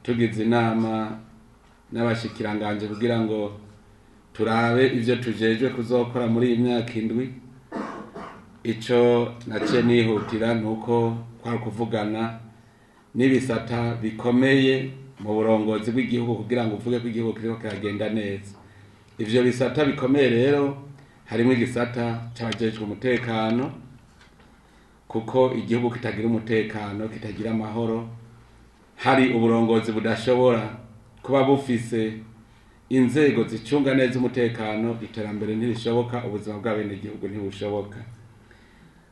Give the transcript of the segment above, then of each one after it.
Tugize inama n'abashikiranganje kugira ngo turabe ivyo tujejwe kuzokora muri iyi myaka 7, ico naciye nihutira nuko kwari kuvugana n'ibisata bikomeye mu burongozi bw'igihugu kugira ngo uvuge ko igihugu kiriko kiragenda neza. Ivyo bisata bikomeye rero harimwo igisata c'abajejwe umutekano, kuko igihugu kitagira umutekano, kitagira amahoro, hari uburongozi budashobora kuba bufise inzego zicunga neza umutekano, iterambere ntirishoboka, ubuzima bw'abenegihugu ntibushoboka.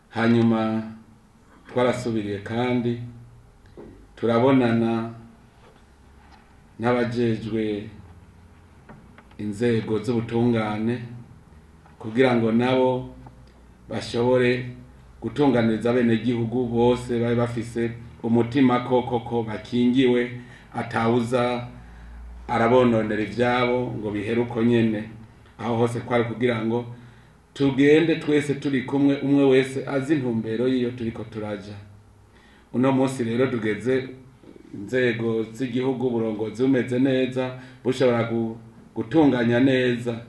Hanyuma twarasubiriye kandi turabonana n'abajejwe inzego z'ubutungane kugira ngo nabo bashobore gutunganiriza abenegihugu bose babe bafise umutima koko ko bakingiwe, atawuza arabononera ivyabo ngo bihere uko nyene. Aho hose kwari kugira ngo tugende twese turi kumwe, umwe wese azi intumbero yiyo turiko turaja. Uno munsi rero tugeze inzego z'igihugu, uburongozi bumeze neza, bushobora gutunganya neza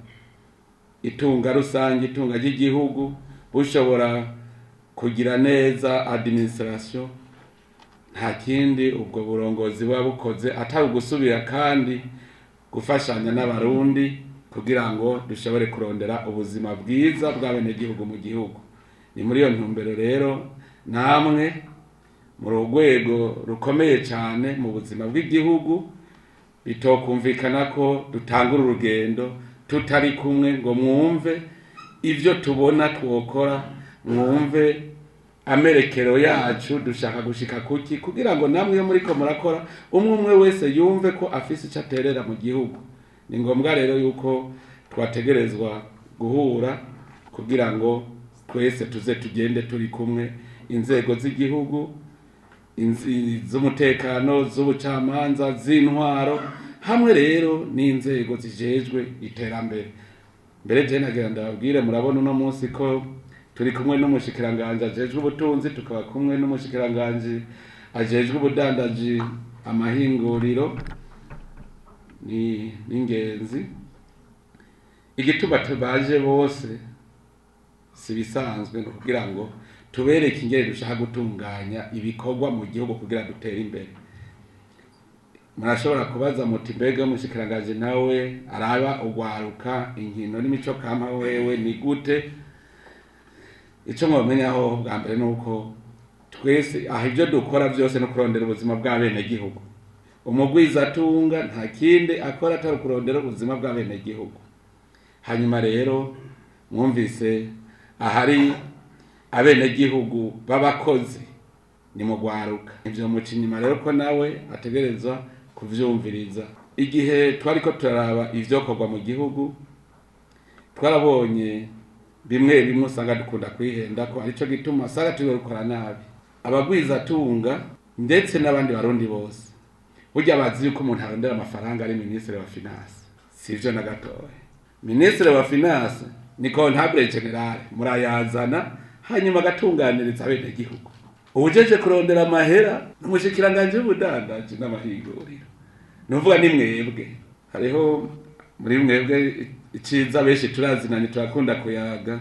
itunga rusange, itunga ry'igihugu, bushobora kugira neza administration. Nta kindi ubwo burongozi buba bukoze atari ugusubira kandi gufashanya n'abarundi kugira ngo dushobore kurondera ubuzima bwiza bw'abenegihugu mu gihugu. Ni muri iyo ntumbero rero namwe mu rwego rukomeye cyane mu buzima bw'igihugu bitokumvikana ko dutangura urugendo tutari kumwe ngo mwumve ivyo tubona twokora, mwumve amerekero yacu dushaka gushika kuki, kugira ngo namwe iyo muriko murakora umwe umwe wese yumve ko afise ico aterera mu gihugu. Ni ngombwa rero yuko twategerezwa guhura kugira ngo twese tuze tugende turi kumwe, inzego z'igihugu, z'umutekano, z'ubucamanza, z'intwaro, hamwe rero n'inzego zijejwe iterambere. Mbere je nagira ndababwire, murabona uno munsi ko turi kumwe n'umushikiranganje ajejwe ubutunzi, tukaba kumwe n'umushikiranganje ajejwe ubudandaji, amahinguriro ni n'ingenzi. Igituma tubaje bose si bisanzwe, ni ukugira ngo tubereke ingene dushaka gutunganya ibikorwa mu gihugu kugira dutere imbere. Murashobora kubaza muti mbega umushikiranganji nawe araba ugwaruka, inkino n'imico kama wewe ni gute? Ico mwomenyaho bwa mbere ni uko twese aho ivyo dukora vyose no kurondera ubuzima bw'abenegihugu. Umugwizatunga nta kindi akora atari kurondera ubuzima bw'abenegihugu. Hanyuma rero mwumvise ahari abenegihugu b'abakozi ni mu gwaruka. Ivyo muca inyuma rero ko nawe ategerezwa kuvyumviriza. Igihe twariko turaraba ivyokorwa mu gihugu, twarabonye bimwe bimwe usanga dukunda kwihenda ko arico gituma usanga turiko dukora nabi. Abagwizatunga ndetse n'abandi barundi bose burya bazi yuko umuntu arondera amafaranga ari ministre wa finance, sivyo na gatoya. Ministre wa finance ni comptable general, murayazana hanyuma agatunganiriza abenegihugu. Uwujeje kurondera amahera n'umushikiranganje w'ubudandaji n'amahinguriro, nuvuga ni mwebwe. Hariho muri mwebwe iciza benshi turazinanye, turakunda kuyaga.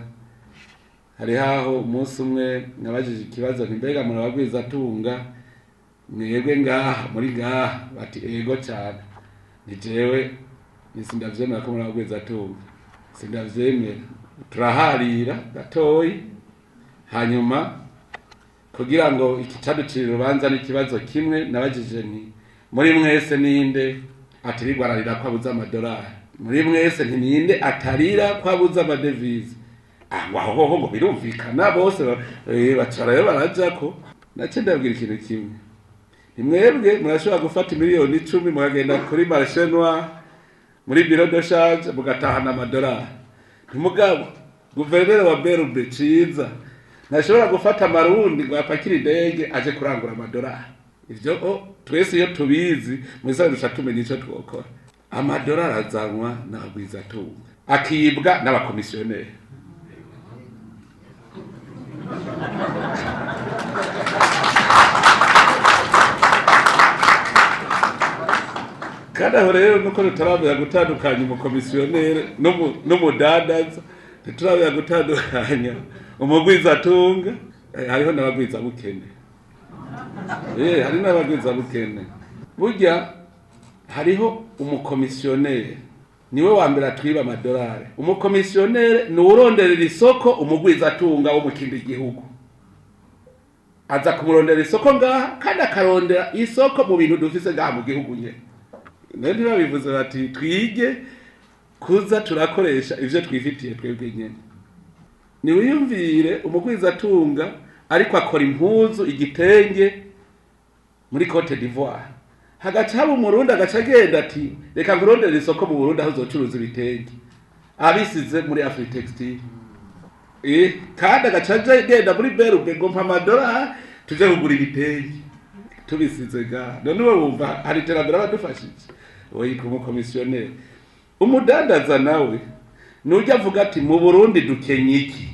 Hariho aho umunsi umwe nabajije ikibazo nti mbega murabagwizatunga mwebwe ngaha muri ngaha? Bati ego cyane. Ni jewe sindavyemera ko murabagwizatunga, sindavyemera. Turaharira gatoyi, hanyuma kugira ngo ikicaducira urubanza n'ikibazo kimwe nabajije nti muri mwese ninde atirirwa ararira ko abuze amadolari? Muri mwese nti ninde atarira ko abuze amadevize? Aho aho ngo birumvikana bose baca rero barajako. Nace ndabwira ikintu kimwe, ni mwebwe murashobora gufata 10 miliyoni mukagenda kuri marché noir, muri bureau de change, mugatahana amadolari. Ntimugabo guverineri wa BRB Ciza ntashobora gufata amarundi ngo apakire indege aje kurangura amadolari. Ivyo twese iyo tubizi mwese duca tumenya ico twokora. Amadolari azanwa n'abagwizatunga, akibwa n'abakomisiyoneri. Kandi aho rero nuko tutaramenya gutandukanya umukomisiyoneri n'umudandaza, ntituramenya gutandukanya umugwizatunga. Hariho n'abagwizabukene, hari n'abagwizabukene. Burya hariho umukomisiyoneri, niwe wa mbere atwiba amadolari. Umukomisiyoneri ni uwuronderera isoko umugwizatunga wo mu kindi gihugu, aza kumurondera isoko ngaha, kandi akarondera isoko mu bintu dufise ngaha mu gihugu nyene. Nayo ntibabivuze bati twige kuza turakoresha ivyo twifitiye twebwe nyene. Niwiyumvire umugwizatunga ariko akora impuzu igitenge muri Cote d'Ivoire, hagaca haba Umurundi agaca agenda ati reka nkurondere isoko mu Burundi aho uzocuruza ibitenge, abisize muri Afritextile. Kandi agaca agenda muri Berube ngo mpa amadolari tuje kugura ibitenge, tubisize ngaha. None uwo wumva hari iterambere abadufashije? Uwo yitwa umukomisiyoneri. Umudandaza nawe nujya avuga ati mu Burundi dukenye iki,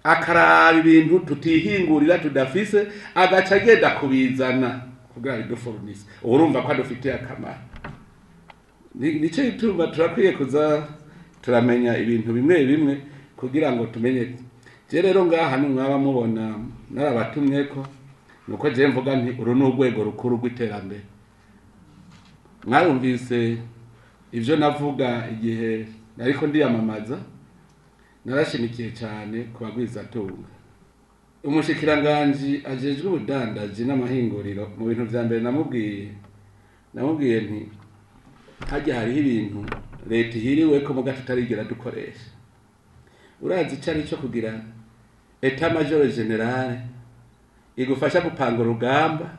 akaraba ibintu tutihingurira tudafise, agaca agenda kubizana kugira biduforunise. Ubu urumva ko adufitiye akamaro. Nico gituma turakwiye kuza turamenya ibintu bimwe bimwe kugira ngo tumenye. Je rero ngaha nimwaba mubona narabatumyeko, nuko je mvuga nti uru ni urwego rukuru rw'iterambere. Mwarumvise ivyo navuga igihe nariko ndiyamamaza, narashimikiye cyane ku bagwizatunga. Umushikiranganji ajejwe ubudandaji n'amahinguriro, mu bintu vya mbere namubwiye nti harya hariho ibintu leta ihiriweko muga tutarigera dukoresha. Urazi ico ari cyo kugira état major général igufasha gupanga urugamba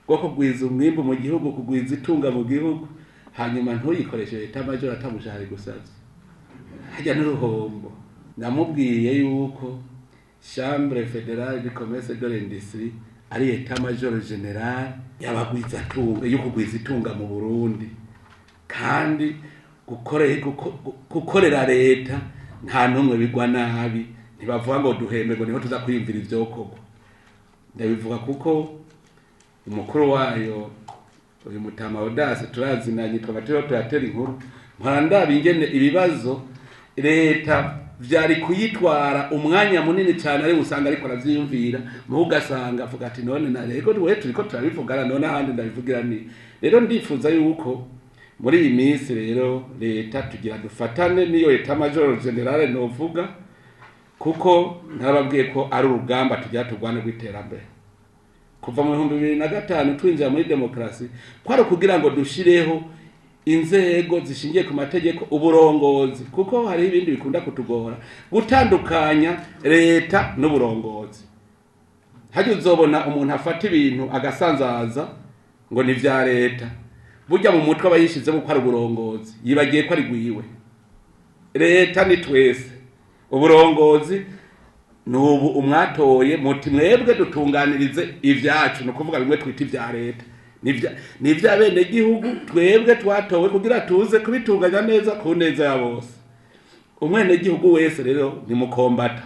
rwo kugwiza umwimbu mu gihugu, kugwiza itunga mu gihugu, hanyuma ntuyikoreshe état major atamushahara igusavye? Harya n'uruhombo. Namubwiye yuko Chambre fédérale du commerce de l'industrie ari état major général y'abagwizatunga, yo kugwiza itunga mu Burundi. Kandi gukorera leta nta n'umwe bigwa nabi, ntibavuga ngo duhembe ngo niho tuza kwiyumvira ivyokorwa. Ndabivuga kuko umukuru wayo, uyu mutama Audace, turazinanye, twaba turiho turatera inkuru, mpora ndaba ingene ibibazo leta vyari kuyitwara umwanya munini cyane ari usanga ariko aravyiyumvira, muho ugasanga avuga ati none na rego we turiko turabivugana, none ahandi ndabivugira. Ni rero ndifuza yuko muri iyi minsi rero leta tugira dufatane n'iyo état major général novuga, kuko narababwiye ko ari urugamba tugira turwane rw'iterambere. Kuva mu 2005 twinjira muri demokarasi, kwari ukugira ngo dushireho inzego zishingiye ku mategeko, uburongozi, kuko hariho ibindi bikunda kutugora gutandukanya leta n'uburongozi. Hajya uzobona umuntu afata ibintu agasanzaza ngo ni vya leta, burya mu mutwe aba yishizemo ko ari uburongozi, yibagiye ko ari gwiwe. Leta ni twese, uburongozi nubu umwatoye muti mwebwe dutunganirize ivyacu, ni ukuvuga bimwe twita ivya leta ni ivya bene gihugu, twebwe twatowe kugira tuze kubitunganya neza ku neza ya bose. Umwenegihugu wese rero ni mukombata,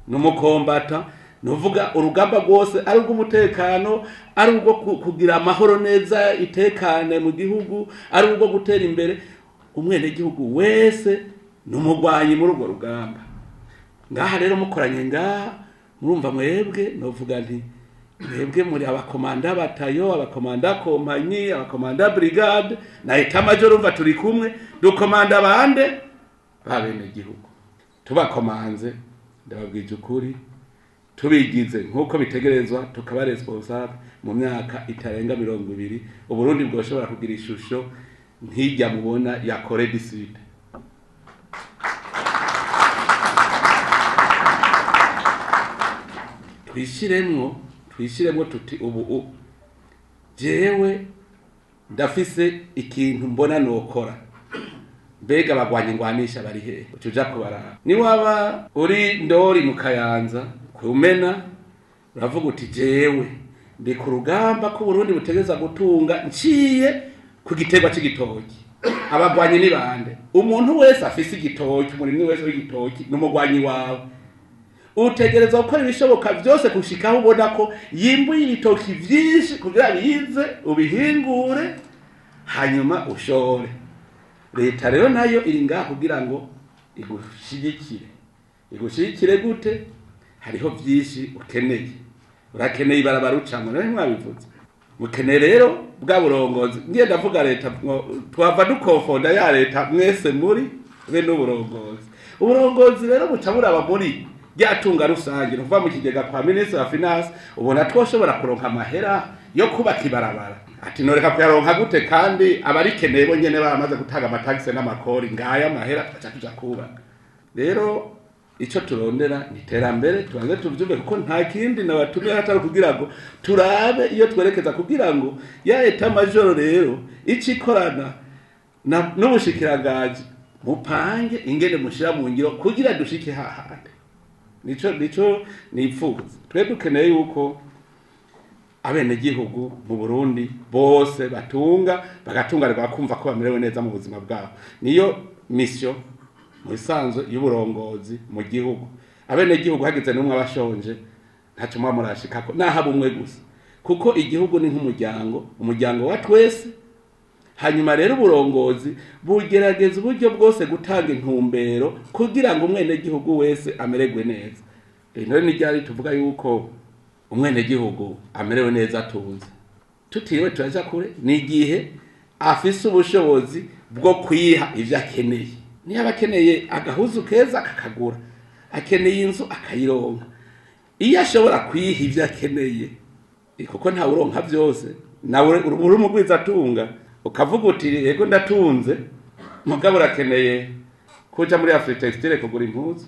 ni umukombata, nuvuga urugamba rwose ari urw'umutekano, ari urwo kugira amahoro neza itekane mu gihugu, ari urwo gutera imbere. Umwenegihugu wese ni umugwanyi muri urwo rugamba. Ngaha rero mukoranye ngaha, murumva mwebwe novuga nti mwebwe muri abakomanda batayo, abakomanda kompanyi, abakomanda brigade na état major. Urumva turi kumwe dukomanda bande? Ba bene gihugu. Tubakomanze, ndababwije ukuri, tubigize nk'uko bitegerezwa, tukaba responsable, mu myaka itarenga 20 Uburundi bwoshobora kugira ishusho nk'ijya mubona ya Corée du Sud. Twishiremwo tuti ubu jewe ndafise ikintu mbona nokora, mbega abagwanyi ngwanisha bari hehe? Uca uja kubaraba. Niwaba uri ndori mu Kayanza kumena, uravuga uti jewe ndi ku rugamba ko Burundi butegeza gutunga nciye ku giterwa c'igitoki, abagwanyi ni bande? Umuntu wese afise igitoki, umurimyi wese w'igitoki ni umugwanyi wawe. Utegereza gukora ibishoboka byose gushikaho ubona ko yimbuye ibitoki vyinshi kugira bize ubihingure. Hanyuma ushore. Leta rero nayo iri ngaha kugira ngo igushigikire. Igushigikire gute? Hariho vyinshi ukeneye. Urakeneye ibarabara ucamwo, nawe mwabivuze. Mukeneye rero bwa burongozi. Ngiye ndavuga leta, twava dukonfonda ya leta mwese muri be n'uburongozi. Uburongozi rero buca buraba muri rya tunga rusange, ni ukuvuga mu kigega kwa minisitiri wa finance, ubona twoshobora kuronka amahera yo kubaka ibarabara. Ati noreka kuyaronka gute kandi abarikeneye bo nyene baramaze gutanga amatagisi n'amakori, ngaya amahera tugaca tuja kubaka. Rero ico turondera ni iterambere, tubanze tuvyumve, kuko nta kindi nabatumye hatari kugira ngo turabe iyo twerekeza, kugira ngo ya état-major rero ico ikorana n'ubushikiranganji, mupange ingene mushira mu ngiro kugira dushike hahandi. Nico nipfuza. Twe dukeneye yuko abenegihugu mu Burundi bose batunga, bagatunganirwa, bakumva ko bamerewe neza mu buzima bwabo. Niyo mission mu isanzwe y'uburongozi mu gihugu. Abenegihugu hagize n'umwe abashonje, ntacyo muba murashikako, naho umwe gusa, kuko igihugu ni nk'umuryango, umuryango wa twese. Hanyuma rero uburongozi bugerageza uburyo bwose gutanga intumbero kugira ngo umwenegihugu wese amererwe neza. Rero ni ryari tuvuga yuko umwenegihugu amerewe neza, atunze, tutiriwe turaja kure? Ni igihe afise ubushobozi bwo kwiha ivyo akeneye. Niba akeneye agahuzu keza akakagura, akeneye inzu akayironka, iyo ashobora kwiha ivyo akeneye, kuko ntawe uronka byose. Nawe uri umugwizatunga ukavuga uti yego ndatunze, mugabo urakeneye kuja muri Afritextile kugura impuzu.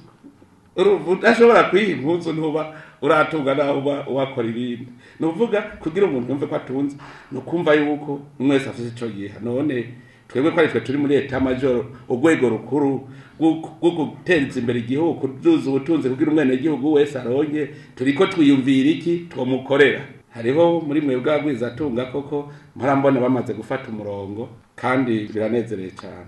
Urumva udashobora kwiha impuzu, ntuba uratunga naho uba wakora ibindi. Ni ukuvuga kugira umuntu yumve ko atunze ni ukumva yuko umwe wese afite ico yiha. None twebwe ko ari twe turi muri état-major, urwego rukuru rwo guteza imbere igihugu, kuduza ubutunzi kugira umwenegihugu wese aronke, turiko twiyumvira iki twomukorera? Hariho muri mwebwe abagwizatunga koko mpora bamaze gufata umurongo, kandi biranezereye cyane.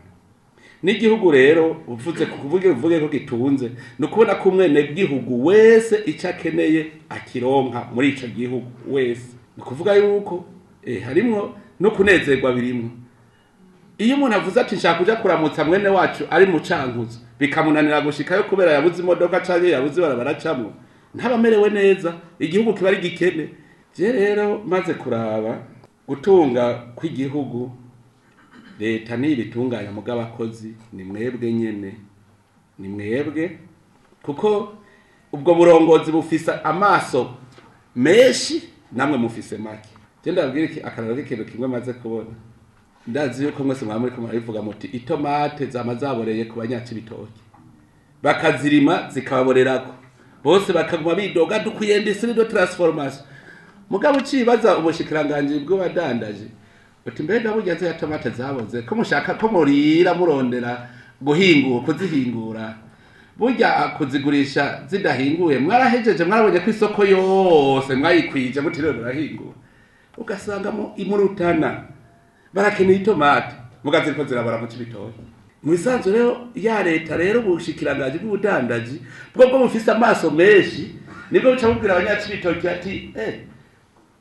N'igihugu rero uvuze kuvuge uvuge ko gitunze, ni ukubona ko umwenegihugu wese icyo akeneye akironka muri ico gihugu wese. Ni ukuvuga yuko harimwo no kunezerwa birimwo. Iyo umuntu avuze ati nshaka kuja kuramutsa mwene wacu ari mu Cankuzo, bikamunanira gushikayo kubera yabuze imodoka canke yabuze ibarabara acamwo, ntaba amerewe neza. Igihugu kiba ari gikene. Je rero maze kuraba gutunga kw'igihugu, leta ntibitunganya, mugabo abakozi ni mwebwe nyene, ni mwebwe, kuko ubwo burongozi bufise amaso menshi, namwe mufise make. Je ndababwira iki, akararo k'ikintu kimwe maze kubona. Ndazi yuko mwese mwaba muriko murabivuga muti itomate zama zaboreye ku banyacibitoki, bakazirima zikababorerako bose, bakaguma bidoga dukwiye industrie de transformation. Mugabo ucibaza ubushikiranganji bw'abadandaje uti mbega burya ziriya tomate zaboze ko mushaka ko murira murondera guhingura, kuzihingura, burya kuzigurisha zidahinguye mwarahejeje, mwarabonye ko isoko yose mwayikwije, mutiriwe murahingura? Ugasanga mu Rutana barakeneye itomate, muga ziriko zirabora mu Cibitoke. Mu bisanzwe rero ya leta rero, ubushikiranganji bw'ubudandaji bwo bufise amaso menshi, nibwo buca bubwira abanyacibitoki ati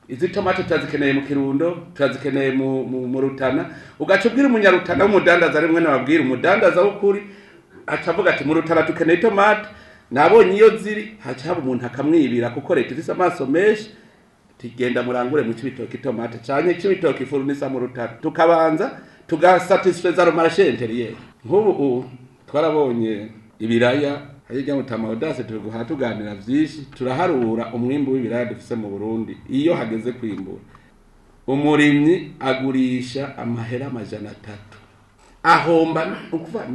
izi tomate turazikeneye mu Kirundo, turazikeneye mu Rutana. Ugaca ubwira umunyarutana w'umudandaza, ari mwene wabwira umudandaza w'ukuri, aca avuga ati mu Rutana dukeneye itomate, nabonye iyo ziri. Haca haba umuntu akamwibira, kuko leta ifise amaso menshi, tigenda murangure mu Cibitoki itomate, canke Cibitoki ifurunisa mu Rutana, tukabanza tugasatisfeza le marché intérieur. Nk'ubu twarabonye ibiraya hirya mutama Audace, turi tuganira vyinshi, turaharura umwimbu w'ibiraya dufise mu Burundi. Iyo hageze kwimbura, umurimyi agurisha amahera 300, ahomba. Ukuva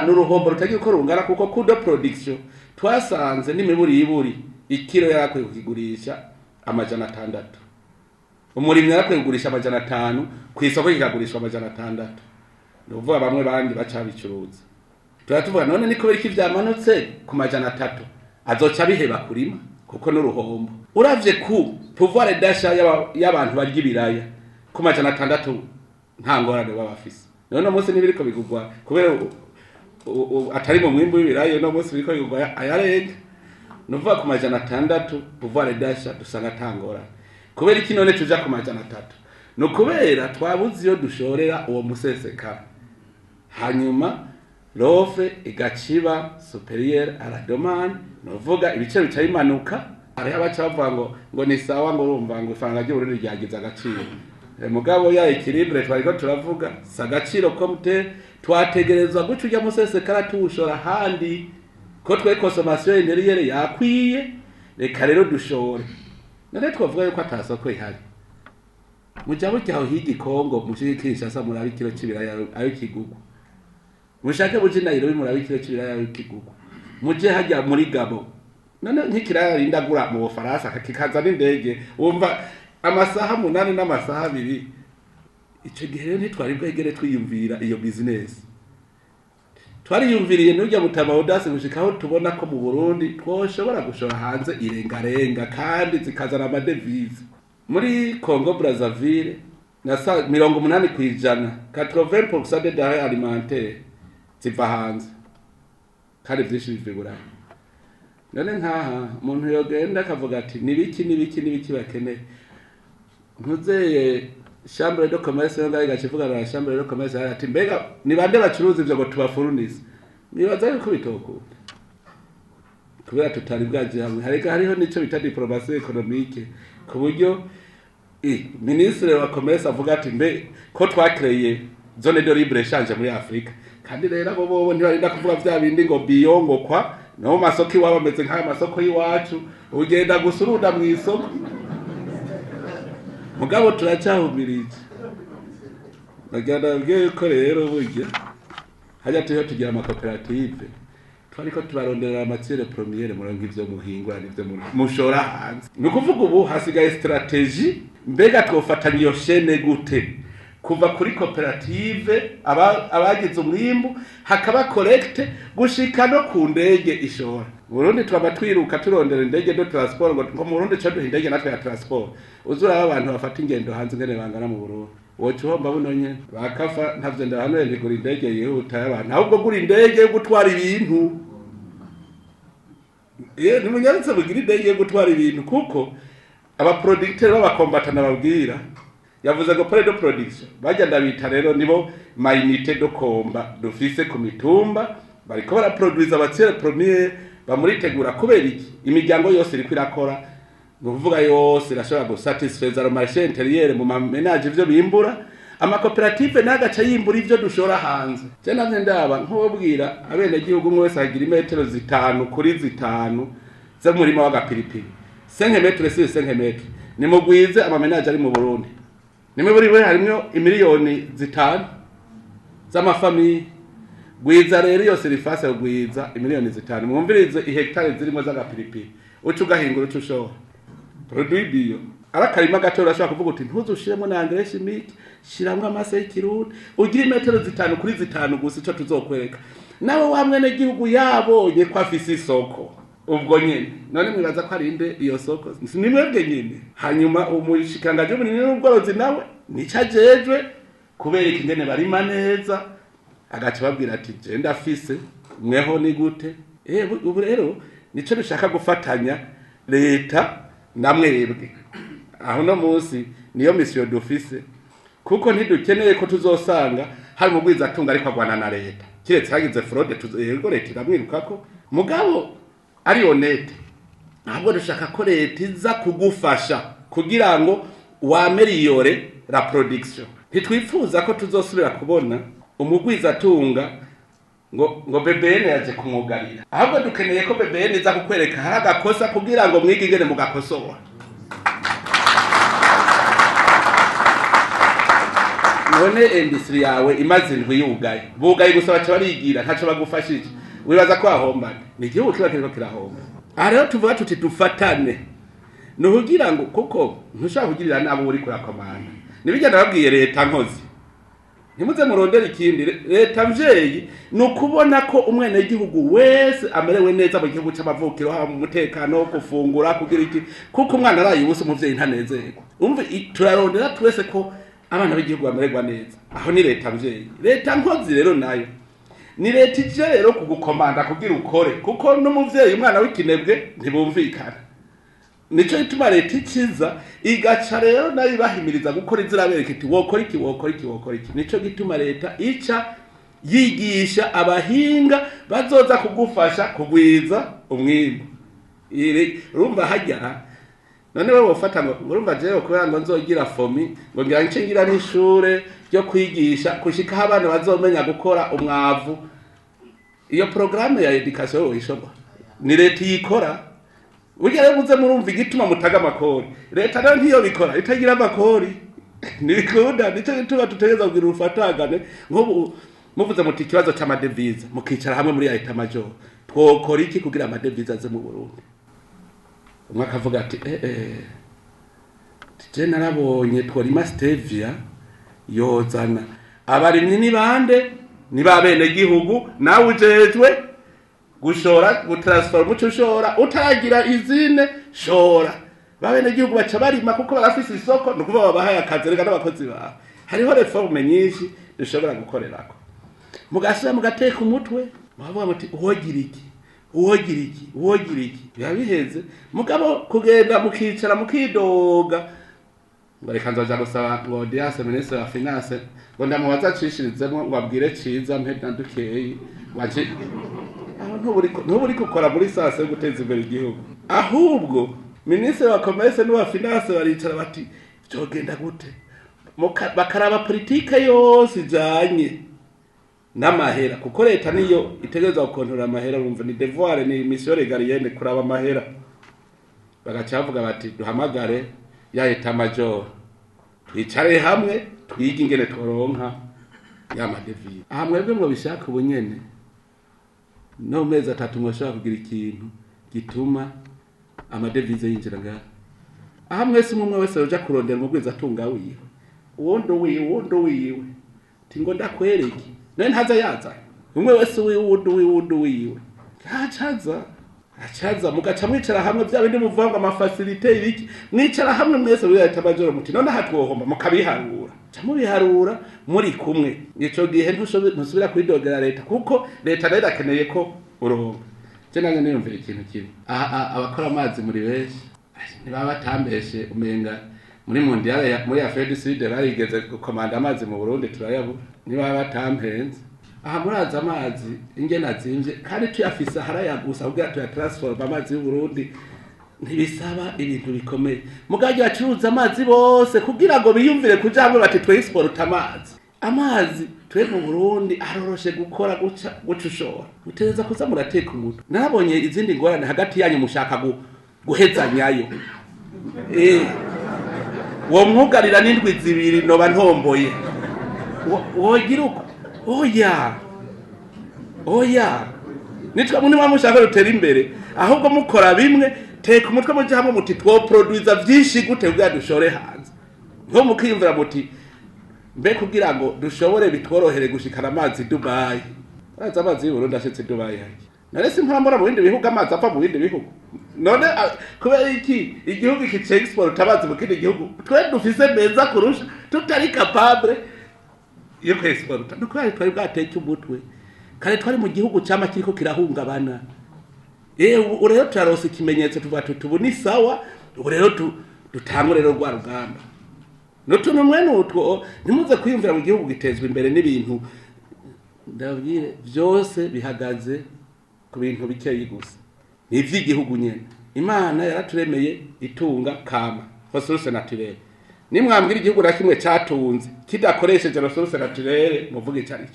n'uruhombo rutagira uko rungana, kuko coût de production twasanze n'imiburiburi ikiro yarakwiye kukigurisha 600. Umurimyi yarakwiye kugurisha 500, ku isoko kikagurishwa 600. Ni ukuvuga bamwe bandi baca bicuruza. Tuba tuvuga none ni kubera iki vyamanutse ku 300? Azoca biheba kurima kuko n'uruhombo. Uravye ku pouvoir d'achat y'abantu barya ibiraya, ku 600 nta ngorane baba bafise. None uno munsi ntibiriko bigurwa kubera atari mu mwimbu w'ibiraya. Uno munsi biriko bigurwa ayarenga. Ni ukuvuga ku 600 pouvoir d'achat dusanga ata ngorane. Kubera iki none tuja ku 300? Ni ukubera twabuze iyo dushorera uwo musesekara, hanyuma l'offre igaciba supérieure à la demande, novuga ibiciro bica bimanuka. Hariho abaca bavuga ngo ni sawa, ngo urumva ngo ifaranga ry'Uburundi ryagize agaciro. Mugabo ya équilibre twariko turavuga si agaciro komute, twategerezwa guca urya musesekara tuwushora ahandi, ko twe consommation intérieure yakwiye. Reka rero dushore. None twavuga yuko atasoko ihari? Muja burya aho hirya i Kongo, mushike Kinshasa, murabe ikiro c'ibiraya ayo kigugwa. Mushake muje Nairobi, murabe ikiro c'ibiraya ayo kigugwa. Muje hajya muri Gabo. None nk'ikiraya rindagura mu Bufaransa kikaza n'indege, wumva amasaha 8 n'amasaha 2. Ico gihe rero ntitwari bwegere twiyumvira iyo business. Twariyumviriye n'urya mutama Audace, gushika aho tubona ko mu Burundi twoshobora gushora hanze irengarenga kandi zikazana amadevize. Muri Congo Brazzaville na 80%, 80% des denrées alimentaires ziva hanze, kandi vyinshi biva i Burayi. None nkaha umuntu yogenda akavuga ati nibiki, nibiki, nibiki bakeneye, ntuzeye chambre de commerce yo ngaho igaca ivugana na chambre de commerce ati mbega ni bande bacuruza ivyo ngo tubafurunise? Nibaza yuko bitokunda kubera tutari bwaje hamwe. Harega hariho nico bita diplomatie économique, ku buryo ministre wa commerce avuga ati mbe ko twakreye zone de libre échange muri Afrika, kandi rero abo bobo ntibarinda kuvuga vya bindi ngo bio, ngo kwa no mu masoko iwabo ameze nk'aya masoko y'iwacu, ugenda gusa urunda mu isoko. Mugabo turacyahumirije. Nagira ndababwiye yuko rero burya hajya turiho tugira amakoperative, twariko tubaronderera matière première, muronka ivyo muhingura n'ivyo mushora hanze. Ni ukuvuga ubu hasigaye stratégie: mbega twofatanya iyo chaîne gute, kuva kuri koperative abagize umwimbu, hakaba collecte, gushika no ku ndege ishora? Burundi twaba twiruka turondera indege de transport, ngo mu Burundi co duha indege natwe ya transport. Uzuraba abantu bafata ingendo hanze ingene bangana mu Burundi, woca uhomba buno nyene bakafa. Ntavyo ndahanuye, ntigura indege yihuta y'abantu, ahubwo gura indege yo gutwara ibintu. Iyo nimunyarutse mugira indege yo gutwara ibintu, kuko abaproducteur b'abakombatana babwira yavuze ngo pôle de production bajya ndabita rero nibo ma unité de combat dufise ku mitumba, bariko baraproduiza matière première, bamuritegura. Kubera iki? Imiryango yose iriko irakora, ni ukuvuga yose irashobora gusatisfeza le marché intérieur mu ma ménages ivyo bimbura, amakoperative n'agaca yimbura ivyo dushora hanze. Je navyo ndaba nk'ubwira abenegihugu, umwe wese agira imetero 5 kuri 5 z'umurima w'agapiripiri, 5 mètres sur 5 mètres. Nimugwize ama ménages ari mu Burundi, nimwe buri we harimwo imiliyoni 5 z'amafamiye. Gwiza rero iyo surface, gwiza imiliyoni 5, mwumvirize ihektare zirimo z'agapiripiri, uca ugahingura, uca ushora produit bio. Ari akarima gato, urashobora kuvuga uti ntuzushiremo na engrais chimique, shiramwo amase y'ikirundi, ugire imetero 5 kuri 5 gusa. Ico tuzokwereka nawe wa mwene gihugu yabonye ko afise isoko ubwo nyene. None mwibaza ko arinde iyo soko? Ni mwebwe nyene. Hanyuma umushikiranganji w'uburimyi n'ubworozi nawe nico ajejwe, kubereka ingene barima neza, agaca babwira ati je ndafise mweho ni gute. Ubu rero nico dushaka gufatanya leta na mwebwe aho no munsi, niyo mission dufise, kuko ntidukeneye ko tuzosanga hari umugwizatunga ariko agwana na leta, kiretse hagize fraude, yego leta iramwirukako, mugabo ari honnête. Ahubwo dushaka ko leta iza kugufasha kugira ngo w'améliorer la production. Ntitwifuza ko tuzosubira kubona umugwizatunga ngo BBN yaje kumwugarira, ahubwo dukeneye ko BBN iza kukwereka hari agakosa kugira ngo mwige ingene mugakosora. None industrie yawe imaze indwi yugaye, bugaye gusa baca barigira, ntaco bagufashije, wibaza ko wahombana? Ni igihugu kiba kiriko kirahomba. Aha rero tuvuga tuti dufatane, ni ukugira ngo, kuko ntushobora kugirira nabi uri kurakomanda. Nibijya nababwiye leta nkozi, ntimuze murondere ikindi. Leta mvyeyi ni ukubona ko umwenegihugu wese amerewe neza mu gihugu c'amavukiro, haba mu mutekano wo gufungura, kugira iki, kuko umwana araye ubusa umuvyeyi ntanezerwa. Umve, turarondera twese ko abana b'igihugu bamererwa neza. Aho ni leta mvyeyi. Leta nkozi rero nayo ni leta ije rero kugukomanda kugira ukore, kuko n'umuvyeyi umwana w'ikinebwe ntibumvikana. Nico gituma leta ikiza igaca rero nayo ibahimiriza gukora, izirabereka iti wokora iki, wokora iki, wokora iki. Nico gituma leta ica yigisha abahinga bazoza kugufasha kugwiza umwimbu. Urumva hajya none wewe wofata ngo urumva jewe kubera ngo nzogira FOMI, ngo ngira nce ngira n'ishure ryo kwigisha gushikaho abana bazomenya gukora umwavu. Iyo programme ya éducation wowe ishobora ni leta iyikora. Burya rero muze murumva igituma mutaga amakori. Leta nayo ntiyo bikora itagira amakori, ntibikunda. Nico gituma tutegereza kugira urufatangane. Nk'ubu muvuze muti ikibazo c'amadevize, mukicara hamwe muri état-major, twokora iki kugira amadevize aze mu Burundi? Umwe akavuga ati je narabonye tworima stevia yozana. Abarimyi ni bande? Ni ba bene gihugu. Nawe ujejwe gushora, gutransforma, uca ushora utaragira izine shora. Ba bene gihugu baca barima kuko barafise isoko, ni ukuvuga babahaye akazi reka n'abakozi bawe. Hariho réformes nyinshi dushobora gukorerako, mugasubira mugateka umutwe, mukavuga muti uwogira iki, uwogira iki, uwogira iki, biba biheze. Mugabo kugenda mukicara mukidoga ngo reka nzoja gusaba ngo audience ministre wa finance, ngo ndamubaza acishirizemo, ngo abwire ciza mpe na dukeyi waje aho, ntuburi gukora muri sens yo guteza imbere igihugu. Ahubwo ministre wa commerce n'uwa finance baricara bati vyogenda gute? Bakaraba politike yose ijanye n'amahera, kuko leta niyo itegerezwa gukontorora amahera. Urumva ni devoir, ni mission régalienne kuraba amahera. Bagaca bavuga bati duhamagare ya état-major, twicare hamwe, twige ingene tworonka ya madevize. Aha mwebwe ngo bishaka ubu nyene, no mu mezi 3 mwashobora kugira ikintu gituma amadevize yinjira ngaha. Aha mwese umwe umwe wese yoja kurondera umugwiza atunga wiwe, uwundi wiwe, uwundi wiwe, ti ngo ndakwereke none ntaza yaza umwe wese wiwe, uwundi wiwe, uwundi wiwe, ntacaza acaza. Mugaca mwicara hamwe, bya bindi muvuga ngo amafacilités ibiki, mwicara hamwe mwese muri état-major muti none aha twohomba, mukabiharura, ca mubiharura muri kumwe. Ico gihe ntusubira kwidogera leta, kuko leta nayo irakeneye ko uronka. Je nange niyumvira ikintu kimwe aha: abakora amazi muri benshi ntibaba batambeshe, umenga muri mondial muri Afrique du Sud barigeze gukomanda amazi mu Burundi turayabura. Ntibaba batampenze. Aha murazi amazi ingene azimvye, kandi tuyafise aharayagusa kugira tuyatransforme. Amazi y'u Burundi ntibisaba ibintu bikomeye. Mugabo bacuruza amazi bose kugira ngo biyumvire kuja hamwe bati twexporta amazi. Amazi twe mu Burundi aroroshe gukora, guca guca ushora. Mutegereza kuza murateka umutwe. Nabonye izindi ngorane hagati yanyu, mushaka guhezanyayo. Uwo mwugarira n'indwi 2 noba ntomboye. Wogira uko, oya oya, nitwe muri mushaka rutera imbere. Ahubwo mukora bimwe, teka umutwe, muje hamwe muti twoproduiza vyinshi gute kugira dushore hanze? Nko mukiyumvira muti mbe kugira ngo dushobore bitworohere gushikana amazi Dubai. Arazi amazi y'Uburundi ashitse i Dubai harya? None simpora mu bindi bihugu amazi ava mu bindi bihugu? None kubera iki igihugu kice export amazi mu kindi gihugu, twe dufise meza kurusha, tutari capable yo kwexporta? Ni kubera twari bwateke umutwe kare, twari mu gihugu cama kiriko kirahungabana. Ubu rero turarose ikimenyetso, tuvuga tuti ubu ni sawa, ubu rero dutangure rero rwa rugamba. N'utuntu mwene utwo, ntimuze kwiyumvira mu gihugu gitezwa imbere n'ibintu. Ndabwire, vyose bihagaze ku bintu bikeyi gusa, ni ivy'igihugu nyene. Imana yaraturemeye itunga kama, ressource naturelle. Nimwambwira igihugu na kimwe catunze kidakoresheje ressource naturelle, muvuga ico arico.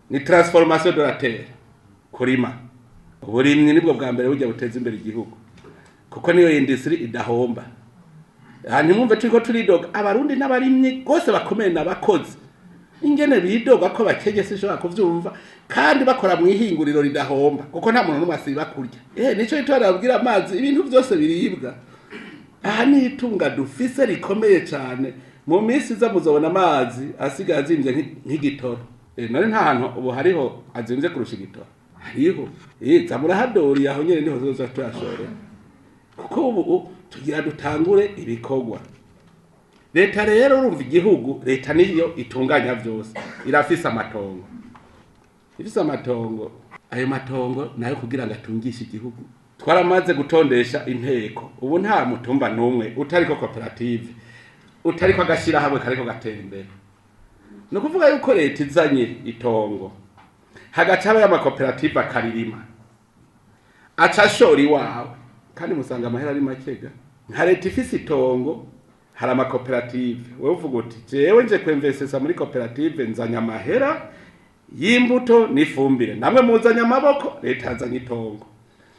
Ni transformation de la terre, kurima. Uburimyi nibwo bwa mbere burya buteza imbere igihugu, kuko niyo industrie idahomba. Aha ntimwumve turiko turidoga. Abarundi n'abarimyi rwose bakomeye n'abakozi. Ingene bidoga ko bakenye sinshobora kuvyumva, kandi bakora mu ihinguriro ridahomba, kuko nta muntu n'umwe asiba kurya. Nico gituma nababwira amazi, ibintu vyose biribwa. Aha ni itunga dufise rikomeye cane. Mu minsi iza muzobona amazi asigaye azimvye nk'igitoro. None nta hantu ubu hariho azimvye kurusha igitoro? Hariho. Za murahadoriye aho nyene niho tuzoza tuyashorera, kuko ubu tugira dutangure ibikorwa. Leta rero, urumva igihugu, leta niyo itunganya vyose. Irafise amatongo, ifise amatongo. Ayo matongo nayo kugira ngo atungishe igihugu. Twaramaze gutondesha inteko, ubu nta mutumba n'umwe utariko koperative, utariko agashyirahamwe kariko gatera imbere. Ni ukuvuga yuko leta izanye itongo, hagaca habayo amakoperative akaririma, aca ashora iwawe, kandi musanga amahera ari makega. Nka leta ifise itongo, hari amakoperative, wewe uvuga uti: "Jewe nje kwemvesesa muri koperative, nzanye amahera y'imbuto n'ifumbire, namwe muzanye amaboko, leta yazanye itongo."